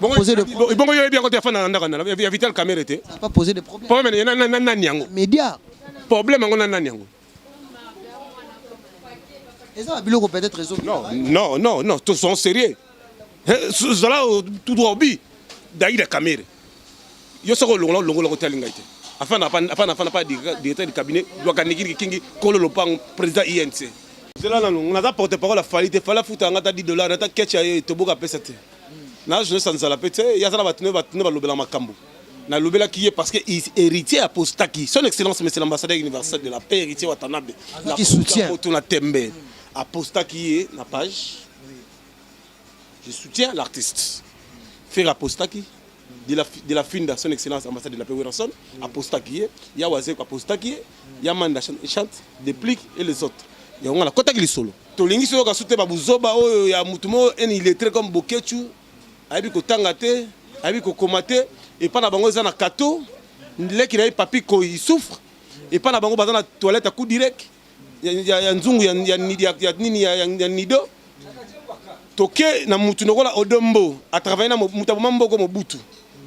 Bongo yo oyebi yango te afanda na ndako ya Vital Kamerhe te. Ça va pas poser de problème. Problème na na nani yango? Média. Problème yango na nani yango? Eza ba biloko peut-être ezo. Non, non, non, non, tous sont sérieux. Zala tout droit bi Daïda Kamerhe. Yo soko longola longola ko tali ngai te. Afanda afanda afanda pa directeur du cabinet Lwaka Nikiri Kingi kolo lopango président INC. Zela nanu naza porte parole ya Fally te Fally afuta nga ata 10 dollars ata ketch ya toboka apesa te. Na journaliste ya nzala pe te ye aza na bato ne bato ne balobela makambo. Nalobelaki ye parce que héritier apostaki son excellence monsieur l'ambassadeur universel de la paix héritier Watanabe. Azwaki soutien. Moto na tembe apostaki ye na page. Je soutiens l'artiste. Ferre apostaki de la, de la Finda, son excellence ambassade de la paix Werrason, apostaki ye, ya Wazeko apostaki ye, ya Manda chante, Deplick et les autres. Yango nga nakotaki lisolo. Tolingi soyoka su te ba buzoba oyo ya mutu moko un illettré comme Boketshu, ayebi kotanga te, ayebi kokoma te, epa na bango eza na kato, leki na ye Papy Koyi il souffre, epa na bango baza na toilette à coup direct ya, ya, ya nzungu ya, ya, ya, ya nini ya, ya, ya nido toke na mutu lokola Odombo a travailler na mutu aboma mboko Mobutu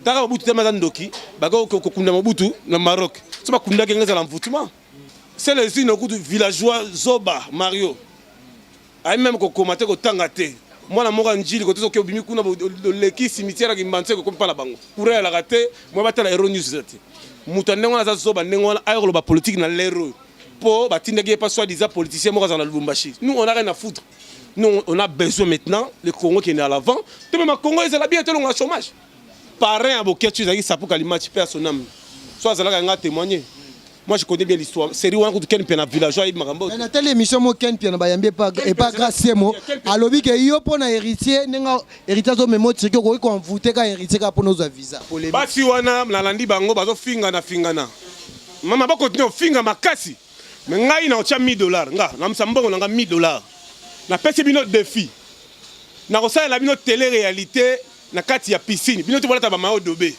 taka Mobutu te maza ndoki bako kokunda Mobutu na Maroc so bakundaki nga ezala envoûtement c'est les unes kutu villageois zoba Mario ayi meme kokoma te kotanga te mwana moko ya njili kote soki obimi kuna oleki cimetière ya kimbanse kokomi mpa na bango courant elaka te mwa batala hero news eza te moto ya ndenge wana aza zoba ndenge wana aye koloba politique na lero oyo mpo batindaki ye pa soit disant politicien moko azala na Lubumbashi. Nous on a rien à foutre. Nous on a besoin maintenant le Congo qui est à l'avant. Tout même Congo ezala bien tolonga chômage. Parrain ya Boketshu ezalaki Sapu Kalimachi paix à son âme. So azalaka nga témoigner. Moi je connais bien l'histoire. Série wana kutu Ken Piana villageois ayebi makambo. Mais natali émission mo Ken Piana bayambi epa epa Grace Semo alobi ke yo pona héritier ndenge héritier azo memo Turquie okoki ko envoûter ka héritier ka pona ozwa visa. Basi wana nalandi bango bazo fingana fingana. Mama ba continuer kofinga makasi mais ngai na otia 1000 dollars nga na msa mbongo na nga 1000 dollars na pesi bino defi na kosalela bino tele realite na kati ya piscine bino te bolata ba maillot dobe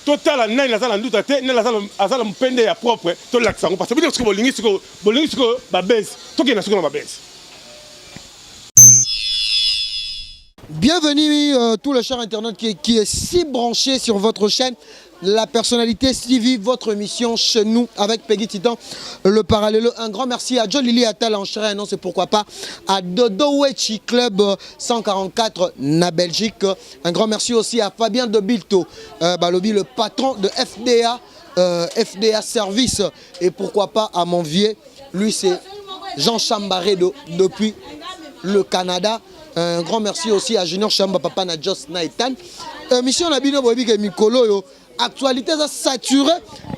totala nani aza na nduta te nani aza na mopende ya propre tolakisa yango parce que bino sikoyo bolingi sikoyo bolingi sikoyo babase tokende sikoyo na babase. Bienvenue tout le cher internaute qui est si branché sur votre chaîne La personnalité TV, votre émission chez nous avec Peggy Titan, le parallèle. Un grand merci à John Lily Attal en chair, non c'est pourquoi pas, à Dodo Wechi Club 144 na Belgique. Un grand merci aussi à Fabien de Bilto, Balobi, le patron de FDA, FDA Service, et pourquoi pas à mon vieux, lui c'est Jean Chambaredo depuis le Canada. Un grand merci aussi à Junior Chamba, papa na Jos Naïtan. Mission na bino boyebi ke mikolo yo actualité eza saturée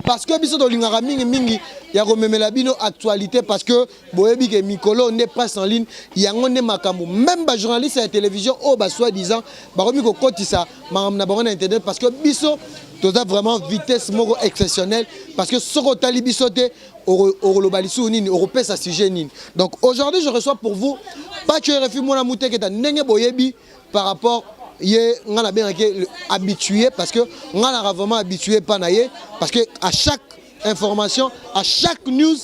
parce que biso tolingaka mingi mingi ya komemela bino actualité parce que boyebi ke mikolo nde presse en ligne yango nde makambo même ba journaliste ya télévision oyo ba soi-disant bakomi kokotisa makambo na bango na internet parce que biso toza vraiment vitesse moko exceptionnelle parce que soki otali biso te okoloba lisusu nini okopesa sujet nini. Donc aujourd'hui je reçois pour vous Pacho RFI mwana muteketa ndenge boyebi par rapport ye nga na bengaki habitué parce que nga na vraiment habitué pa na ye parce que à chaque information à chaque news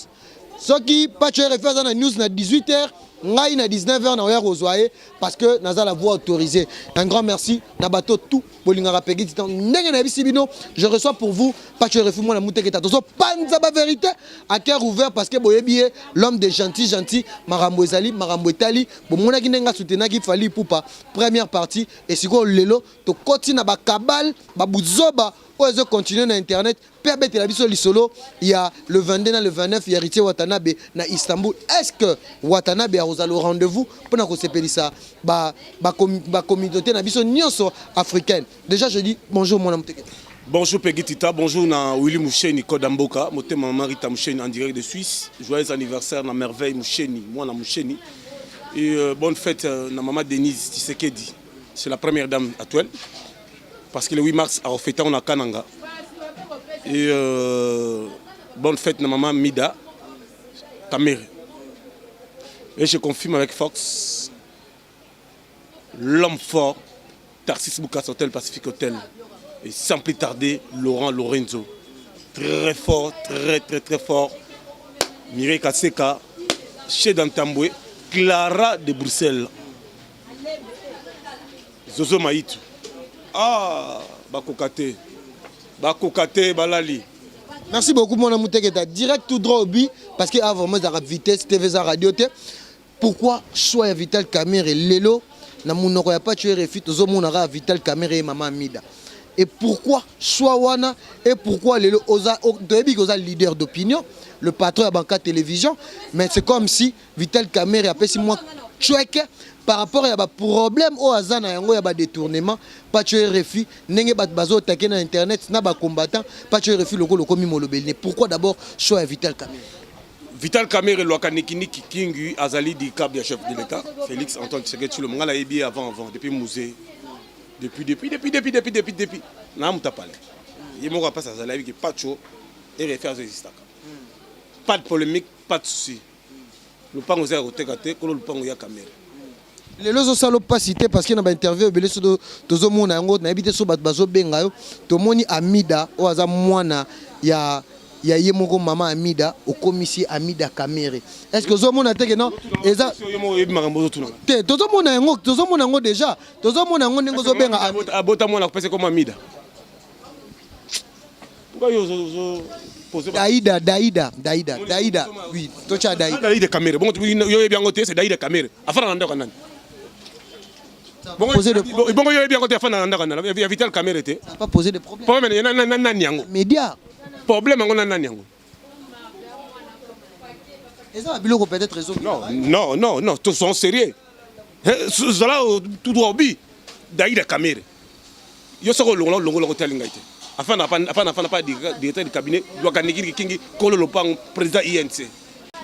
soki Pacho RFI aza na news na 18h ngai na 19h na oya kozwa ye parce que naza la voix autorisée. Un grand merci na bato tout bolingaka Peggy Titan ndenge nayebisi bino je reçois pour vous Pacho RFI mwana muteketa tozo panza ba vérité à cœur ouvert parce que boyebi ye l'homme de gentil gentil makambo ezali makambo etali bomonaki ndenge asoutenaki Fally Ipupa première partie et sikoyo lelo tokoti na ba kabale ba buzoba oyo ezo continuer na internet pe abetela biso lisolo ya le 22 na le 29 ya Héritier Watanabe na Istanbul. Est-ce que Watanabe akozala au rendez-vous mpona kosepelisa ba communauté na biso nyonso africaine? Déjà je dis bonjour mwana muteketa. Bonjour Peggy Tita, bonjour na Willy Moucheni Kodamboka, motema Marita Moucheni en direct de Suisse. Joyeux anniversaire na Merveille Moucheni, mwana Moucheni. Et bonne fête na maman Denise Tshisekedi, c'est la première dame actuelle. Parce que le 8 mars a fêté on a Kananga. Et bonne fête na maman Mida Kamere. Et je confirme avec Fox, l'homme fort, Tarsis Boukas Hotel, Pacific Hotel. Et sans plus tarder, Laurent Lorenzo. Très fort, très très très fort. Mireille Kaseka, chez Dantamboué, Clara de Bruxelles. Zozo Maïtou. Ah, bakoka te, bakoka te, balali. Merci beaucoup mwana Muteketa, direct tout droit au but, parce que ah, vraiment ezalaka vitesse TV, eza radio te. Pourquoi choix ya Vital Kamerhe lelo na monoko ya Pacho RFI? Tozomonaka ya Vital Kamerhe ye mama Amida. Et pourquoi choix wana? Et pourquoi lelo oza, toyebi ke oza leader d'opinion, le patron ya Banka Télévision, mais c'est comme si Vital Kamerhe apesi mwa chweke par rapport ya baproblème oyo aza na yango ya badétournement. Pacho RFI, ndenge bato bazotake na internet na bacombattant, Pacho RFI lokola okomi molobeli ne, pourquoi d'abord choix ya Vital Kamerhe? Vital Kamerhe lwaka nikiniki kingi azali dircab ya chef de l'État Félix Antoine Tshisekedi Tshilombo. Ngai nayebi ye avant, depuis musée, depuis depuis depuis depuis depuis depuis depuis na moto apale ye moko apasi azali, ayebi ke Pacho RFI azo existaka. Pas de polémique, pas de souci. Lopango eza ya koteka te, kolo lopango ya Kamerhe. Lelo ozosala mpasi te, parce que na bainterview ebele so tozomona yango, nayebi te so bato bazobenga yo. Tomoni Amida oyo aza mwana ya ye moko mama Amida, okomisi Amida Kamerhe. Est ce que ozomona te ke non, eza Yo moko oyebi makambo ozotuna. Te, tozomona yango, tozomona yango déjà, tozomona yango ndenge ozobenga. Abota mwana kopesa koma Amida. Pourquoi yo ozo poser? Daida, Daida, Daida, Daida, oui, totya Daida. Daida Kamerhe, bongo yo oyebi yango te? C'est Daida Kamerhe, afanda na ndako ya nani? Poser de Bongo yo oyebi yango te? Afanda na ndako ya nani? Ya Vital Kamerhe te? Ça va pas poser de problème. Problème na nani yango? Média. Problème yango na nani yango? Eza biloko peut-être ezo Non, non, non, non, tous sont sérieux. Zala tout droit obi Daida Kamerhe, yo soko olongola, olongola, kotali ngai te. Afanda, afanda, afanda pa directeur du cabinet lwaka nikiki kingi, kolo lopango, président INC,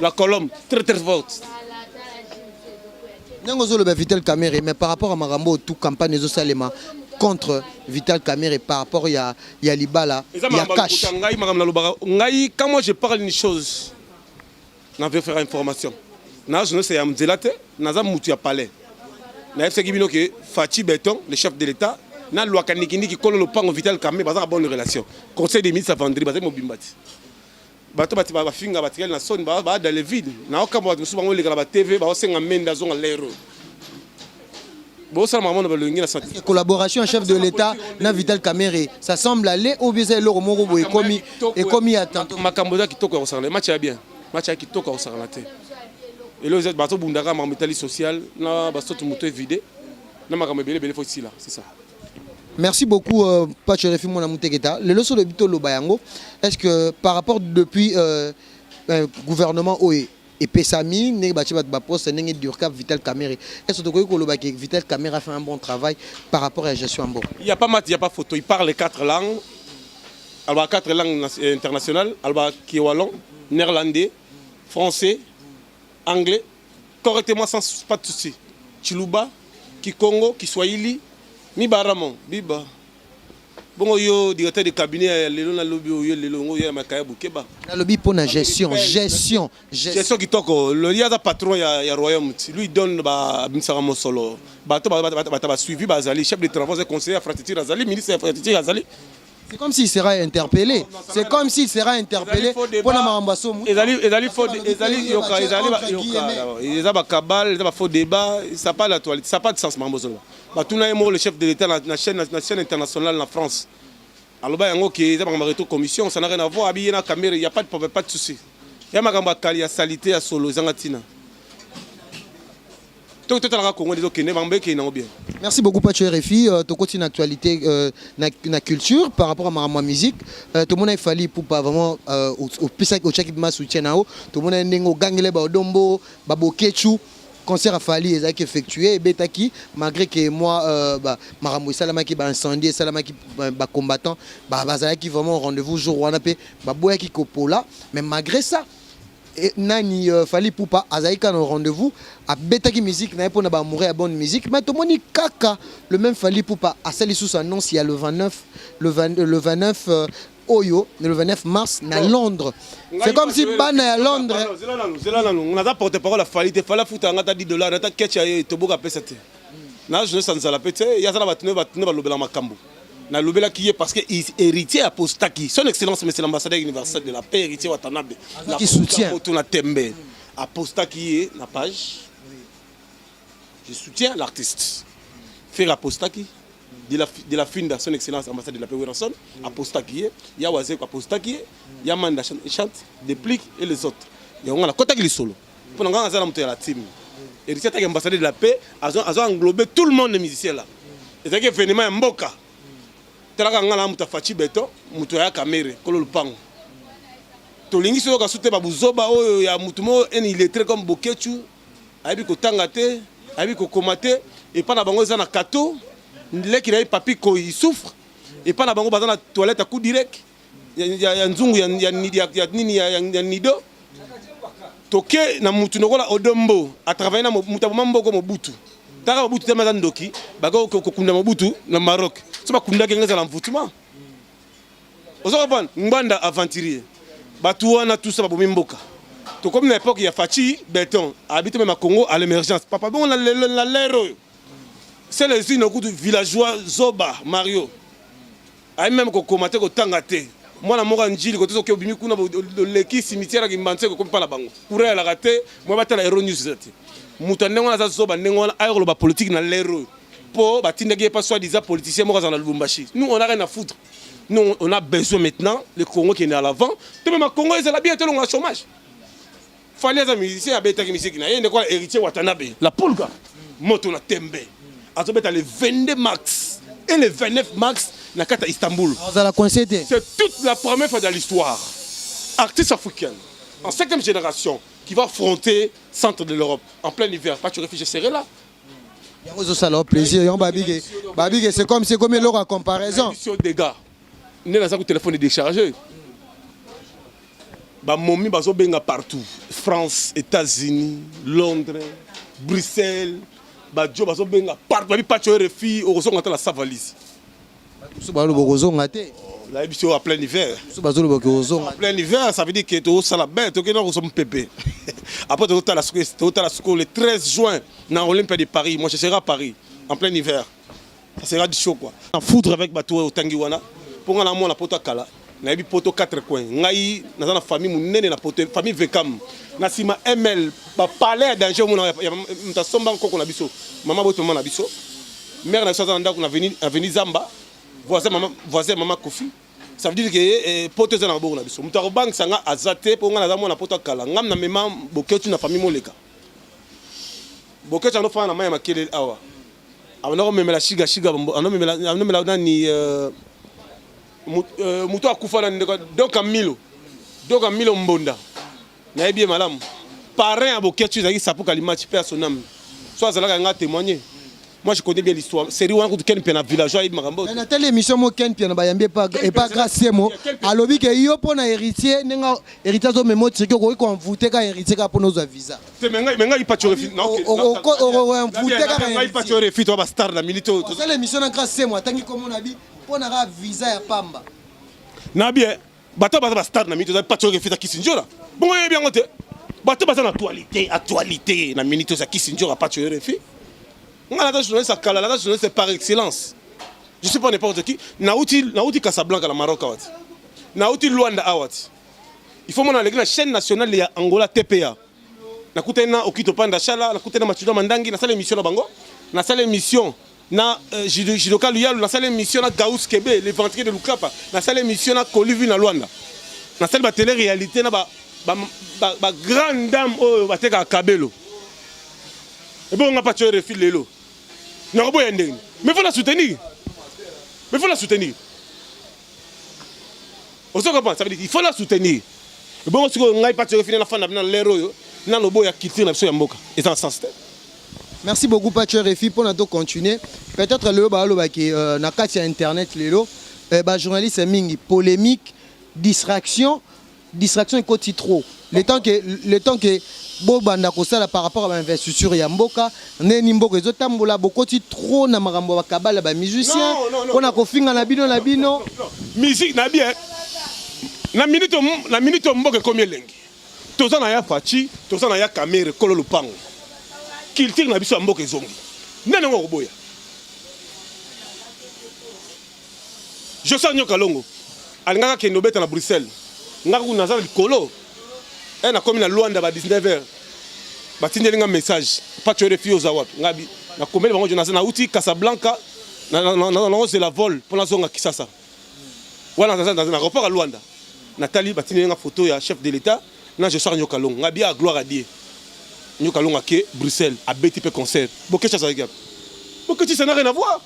la colombe très très forte. Ndenge ozoloba Vital Kamerhe, mais par rapport à makambo oyo, tout campagne ezosalema contre Vital Kamerhe par rapport ya libala eza ya makambo cash. Lokuta. Ngai makambo nalobaka, ngai, quand moi je parle une chose, na veut faire information na journaliste ya nzela te, naza mutu ya palais. Nayebisaki bino ke Fatshi Béton, le chef de l'État, na lwaka nikiniki, kolo lopango Vital Kamerhe, baza na bonne relation. Conseil des ministres vendredi bazali mobimba ti bato bati bafinga, batikali na soni, baa dans le vide. Naokambo bato mosusu bango oleka na batv, baosenga mende azonga lero, bosala makambo na balongi na santé. Collaboration chef de l'État na Vital Kamerhe, ça semble aller ou bien eza eloko moko boye ekomi ya tantôt? Makambo eza kitoko ya kosangana, match ya bien, match ya kitoko ya kosangana te. Elo eza bazobundaka makambo etali social na basoto, moto evide na makambo ebele ebele, faut esila, c'est ça. Merci beaucoup, Pacho Refi Mwana Muteketa. Lelo so lobi toloba yango. Est-ce que par rapport depuis gouvernement oyo epesami, ndenge batie bato baposte, ndenge dircab Vital Kamerhe, est-ce que tokoki koloba ke Vital Kamerhe a fait un bon travail par rapport à la gestion ya mboka? Il n'y a pas match, il n'y a pas photo. Il parle quatre langues. Alors, quatre langues internationales. Alors, qui wallon, néerlandais, français, anglais, correctement sans pas de souci. Chiluba, Kikongo, Kiswahili, Mibaramo, Biba. Bongo yo directeur de cabinet ya lelo na lobi oyo lelo ngo ya makaya bukeba. Nalobi mpo na gestion, gestion, gestion. Gestion kitoko. Le ye aza patron ya royaume ti lui donne, ba abimisaka mosolo, bato bato basuivi bazali, chef de travaux, conseiller ya infrastructure azali, ministre ya infrastructure azali. C'est comme s'il sera interpellé, c'est comme s'il sera interpellé mpona makambo ya somo. Ezali faux, ezali yoka, ezali yoka, eza bakabale, eza bafaux débat, ça pas l'actualité, ça pas de sens. Makambo ozoloba, batuna ye moko le chef de l'État na chaîne internationale na France, aloba yango ke eza makambo ya rétro commission, ça n'a rien à voir. Abi ye na Kamerhe, y a pas de problème, pas de souci. Ya makambo ya kali, ya salité, ya solo, ezanga ntina. To totalaka Congo nde ezokende, makambo ekende nango bien. Merci beaucoup Pacho RFI. Tokoti na actualité, na culture par rapport à ma musique. Tout le monde a fallu pour pas vraiment au pisa au chaki ma soutien na tout le monde ndenge gangele ba odombo ba bokechu, concert a Fally ezalaki effectué, ebetaki malgré que moi ba makambo esalamaki, ba incendie esalamaki, ba combattant ba bazalaki vraiment au rendez-vous jour wana pe baboyaki kopola, mais malgré ça et nani Fally Ipupa azalaki kaka na rendez-vous, abetaki musique na ye mpona baamoureux ya bonne musique. Mais tomoni kaka le même Fally Ipupa asali susu annonce ya le 29, le 20, le 29 oyo, le 29 mars na Londres. C'est comme si bana ya Londres Zela nanu, naza porte parole ya Fally te. Fally afuta nga ata 10 $, ata ketch ya ye toboka apesa te. Na journaliste nzala mpe te, ye aza na bato ne, bato ne balobela makambo. Nalobelaki ye parce que héritier apostaki son excellence monsieur l'ambassadeur universel de la paix Héritier Watanabe. Azwaki soutien. Moto na tembe, apostaki ye na page. Je soutiens l'artiste. Ferre apostaki. De la Finda, son excellence ambassade de la paix Werrason, apostaki ye, ya Wazeko apostaki ye, ya Manda chante, Deplick et les autres. Yango nga nakotaki lisolo. Mpo na nga naza na moto ya la team. Héritier ataki ambassadeur de la paix, azo azo englober tout le monde les musiciens là. Ezalaki événement ya mboka. Talaka nga na moto ya Fatshi Beton, moto ya Kamere, kolo lupango. Tolingi soki oyoka su te babuzoba oyo ya motu moko un illettré comme Boketshu, ayebi kotanga te, ayebi kokoma te, epa na bango eza na kato, leki na ye Papi Koyi souffre, epa na bango baza na toilette ya coup direct, ya nzungu ya nini ya nido. Toke na mutu lokola Odombo, a travailler na mutu aboma mboko Mobutu. Taka Mobutu te aza ndoki, bako kokunda Mobutu na Maroc. So bakundaki ngo ezala mvutuma. Ozo comprendre? Ngbanda aventurier. Batu wana tout ça babomi mboka. Tokomi na époque ya Fatshi Beton, habite même Congo à l'émergence. Papa bongo na lelo na lero oyo. C'est les unes kutu villageois Zoba Mario. Ayi même kokoma te kotanga te. Mwana moko ya Njili kote soki obimi kuna oleki cimetière ya Kimbanseke okomi pa na bango. Courant elaka te, mwa batala Hero News eza te. Moto ya ndenge wana aza zoba ndenge wana ayi koloba politique na lero oyo. Po batindaki ye pa soi-disant politicien moko azala na Lubumbashi. Nous on a rien à foutre. Nous on a besoin maintenant le Congo qui est à l'avant. Tout même Congo ezala bien tolonga chômage. Fally aza musicien abetaki musique na ye ndeko héritier Watanabe la pulga moto na tembe azobeta le 22 mars et le 29 mars na kati ya Istanbul. Ozala coincé te. C'est toute la première fois dans l'histoire artiste africaine en cinquième génération qui va affronter centre de l'Europe en plein hiver. Pas tu réfugié serré là. Yango ezosala plaisir yango babike babike c'est comme c'est comme eloko ya comparaison. Dégâts nde naza ko téléphone déchargé. Bamomi bazobenga partout, France, États-Unis, Londres, Bruxelles, bajo bazobenga partout, babi Pacho RFI okozonga ata na sa valise. Mosusu baloba kozonga te. Nayebi so en plein hiver. Mosusu bazoloba kozonga. En plein hiver, ça veut dire que tozosala bien, tokende kozwa mpepe. Après tozotala sikoyo le 13 juin na Olympia de Paris. Moi je serai à Paris en plein hiver, ça sera du chaud quoi. En foudre avec bato oyo otangi wana, mpo nga na mwana poto akala, nayebi poto 4 coins. Ngai naza na famille monene na poto, famille Vekam na nsima ml bapalais ya danger. Omona moto asomba nkoko na biso, mama boto, mama na biso, mare na biso aza na ndako na avenue Zamba, voisin mama, voisin mama Kofi. Ça veut dire que poto eza na maboko na biso. Moto akobangisa nga aza te, mpo nga naza mwana poto akala. Ngam na mema Boketi na famille moleka. Boketi andofanda na mai ya makelele awa, abanda komemela shigashiga, andomemela nani, moto akufa nani, ndeko Doka Milo, Doka Milo Mbonda, nayebi ye malamu. Parrain ya Boketi ezalaki Sapu Kalimachi mpe ya soname so azalaka nga témoigner. Moi je connais bien l'histoire série wana kutu ken mpe na villageois ayebi makambo. Na tali émission mo Ken Piana bayambi epa Grâce Mo, alobi ke yo mpo na héritier, ndenge héritier azomema otiriki, okoki koenvoûter ka héritier kaka mpona ozwa visa. Te, me ngai Pacho Refi. Okoenvoûter kaka. Ngai Pacho Refi to bastar na minute oyo. Osala émission na Grâce Mo, atangi komona bi mpo na kaka visa ya pamba. Na bien bato baza bastar na minute oza Pacho Refi ta Kisi Njola, bongo oyebi yango te. Bato baza na actualité na minute oza Kisi Njola, Pacho Refi. Nga naza journaliste akala, naza journaliste par excellence, je suis pas n'importe qui. Nauti Casablanca na Maroc awa ti nauti Luanda awa ti il faut mona aleki na chaîne nationale ya Angola TPA. Nakutani na Okito Panda Shala, nakutani na Machuda Mandangi, nasala émission na bango, nasala émission na Judoka Luyalu, nasala émission na Gaus Kebe, le ventrier de Lukapa, nasala émission na Kolivi na Luanda, nasali batélé réalité na ba grande dame oyo batekaka kabelo. Ebongo Pacho RFI lelo nakoboya ndenge? Mais faut la soutenir, mais faut la soutenir. Ozo comprendre? Ça veut dire il faut la soutenir. Ebongo sikoyo ngai Pacho RFI nafanda na lero oyo naloboya culture na biso ya mboka, eza na sens te. Merci beaucoup Pacho RFI. Pour nous continuer, peut-être lelo balobaki na kati ya internet lelo ba journaliste mingi polémique, distraction, distraction ekoti trop. Le temps que bobanda kosala par rapport à bainvestiture ya mboka, ndeni mboka ezotambola, bokoti trop na makambo ya bakabala bamusicien mpona kofinga na bino na bino. Musique na bien na minute mboka ekomi elengi. Toza na ya Fatshi, toza na ya Kamere kolo lupango, culture na biso ya mboka ezongi. Nde nango koboya Josa Nyoka Longo alingaka kende obeta na Bruxelles, nga kuna naza likolo e nakomi na Luanda ba 19 heures, batindeli nga message: "Pacho RFI, oza wapi?" Nga bi nakomeli bango, naza nauti Casablanca. Naozela vol mpo nazonga Kisasa. Wana naza na aéroport ya Luanda, natali batindi nga photo ya chef de l'État na Jossart Nyoka Longo. Nga bia, gloire à Dieu, Nyoka Longo ake Bruxelles, abeti mpe concert. Bokeci azalaki ape. Bokeci, ça n'a rien à voir.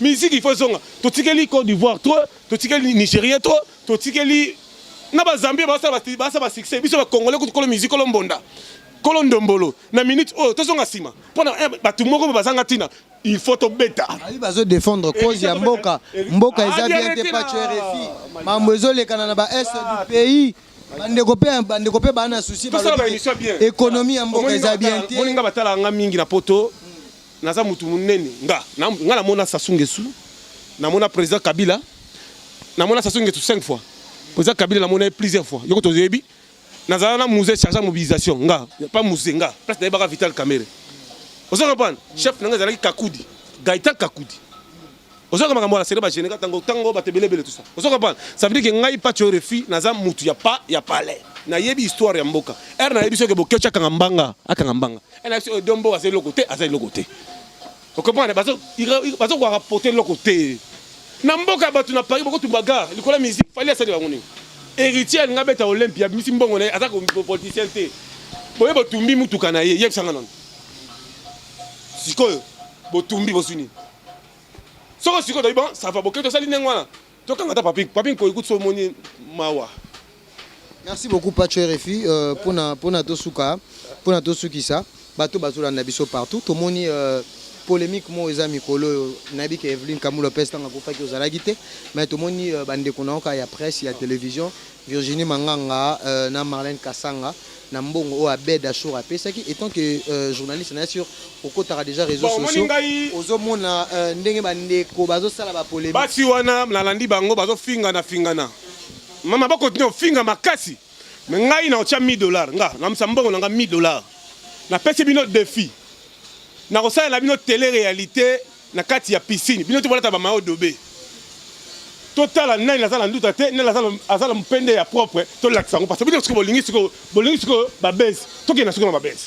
Musique, il faut ezonga. Totikeli Côte d'Ivoire trop, totikeli Nigérien trop, totikeli na Bazambie basala basuccès. Biso Bacongolais kutu kolo musique, kolo mbonda, kolo ndombolo. Na minute oyo tozonga nsima mpona bato moko bazanga ntina. Il faut tobeta. Ayi, bazodéfendre cause ya mboka. Mboka eza bien te, Pacho RFI. Mambo ezolekana na ba est du pays, bandeko mpe baa na souci. Tosala baémission bien. Économie ya mboka eza bien te. Moninga batalaka nga mingi na Poto. Naza mutu monene. Nga namona Sassou Nguesso, namona président Kabila. Namona Sassou Nguesso cinq fois, président Kabila namona ye plusieurs fois. Yoko toyebi, nazala na musée chargé mobilisation. Nga pas musée, nga place nayebaka Vital Kamerhe. Ozo comprendre? Chef nanga ezalaki Kakudi, Gaëtan Kakudi. Ozoka makambo wana sere bagénéral ntango ntango bato ebelebele, tout ça. Ozo comprendre? Ça veut dire que ngai Pacho Refi naza mutu ya pa ya palais. Nayebi histoire ya mboka. Ere nayebi soki Bokeci akanga mbanga, akanga mbanga. Ere nayebi soki dombo aza eloko te, aza eloko te. Ocomprendre? Bazokoka rapporter eloko te na mboka ya bato. Na Paris bokotumba gare likolo ya musique. Fally asali bango nini? Héritier alinga beta Olympia, abimisi mbongo na ye, aza politicien te. Boye botumbi mutuka na ye. Yebisanga nano sikoyo, botumbi, bozwi nini? Soko sikoyo toyebi, bon, ça va. Boke tosali ndenge wana, tokanga ta papi papi Nkoi kuti omoni mawa. Merci beaucoup, Pacho RFI. Mpona tosuka, mpona tosukisa, bato bazolanda biso partout, tomoni polémique moko eza mikolo oyo. Nayebi ke Evelyne Kamu Lopez, ntango akufaki, ozalaki te, mais tomoni bandeko na yoka ya presse, ya télévision, Virginie Manganga na Marlène Kasanga, na mbongo oyo Abed Achour apesaki. Étant que journaliste na sur okotaka déjà réseaux sociaux, ozomona ndenge bandeko bazosala bapolémique. Basi wana nalandi bango bazofingana fingana. Mama, bakontinue kofinga makasi, me ngai na otya 1000 $. Nga namisa mbongo na nga 1000 $. Napesi bino défi, nakosalela bino télé réalité na kati ya piscine. Bino te bolata bamayo dobe, totala nani aza na nduta te, nani aza na mopende ya propre. Tolakisa yango parce que bino sikoyo bolingi, sikoyo bolingi sikoyo babese. Tokende sikoyo na babese.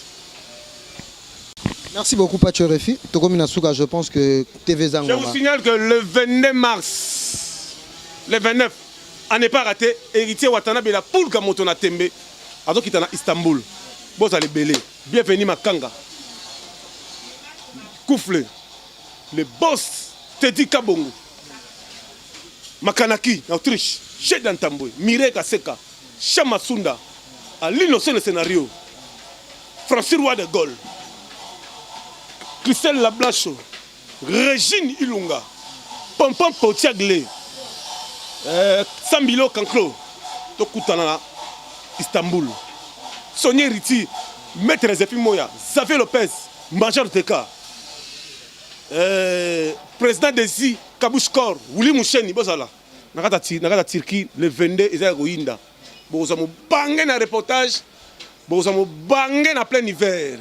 Merci beaucoup, Pacho Refi. Tokomi na suka, je pense que TV Zango. Je vous signale que le 22 mars, le 29, à ne pas rater, Héritier Watanabe, la poule moto na tembe, azokita na Istanbul. Bozala ebele. Bienvenue Makanga. Koufle, le boss Teddy Kabongo. Makanaki, en Autriche, Chedan Tambwe, Mireille Kaseka, Chama Sunda, Alino c'est le scénario. Francis Roy de Gaulle, Christelle Lablacho, Régine Ilunga, Pompon Potiagle, Sambilo Kanklo, tokutana na Istanbul. Sonia Riti, Maître Zefi Moya, Xavier Lopez, Major Teka, Président Desi Kabouchkor, Willy Moucheni, bozala. Na kati ya Turquie, le 22 eza ya koyinda. Bokozwa mobange na reportage, bokozwa mobange na plein hiver.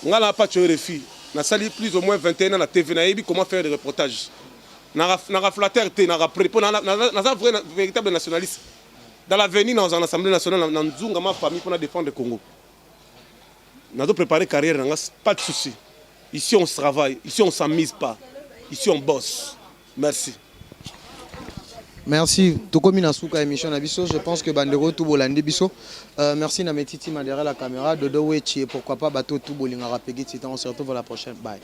Nga na Pacho RFI, nasali plus ou moins 21 ans na TV, nayebi comment faire des reportages. Naka flatteur te, naka pré mpo naza vrai véritable nationaliste. Dans l'avenir nakozala na Assemblée nationale na nzunga ma famille mpona défendre Congo. Nazo préparer carrière na nga, pas de souci. Ici on travaille, ici on s'amuse pas, ici on bosse. Merci. Merci. Tokomi na suka émission na biso. Je pense que bandeko tout bolandi biso. Merci na Metiti derrière la caméra, Dodo Wechi, et pourquoi pas bato tout bolingaka Peggy Titan. On se retrouve à la prochaine. Bye.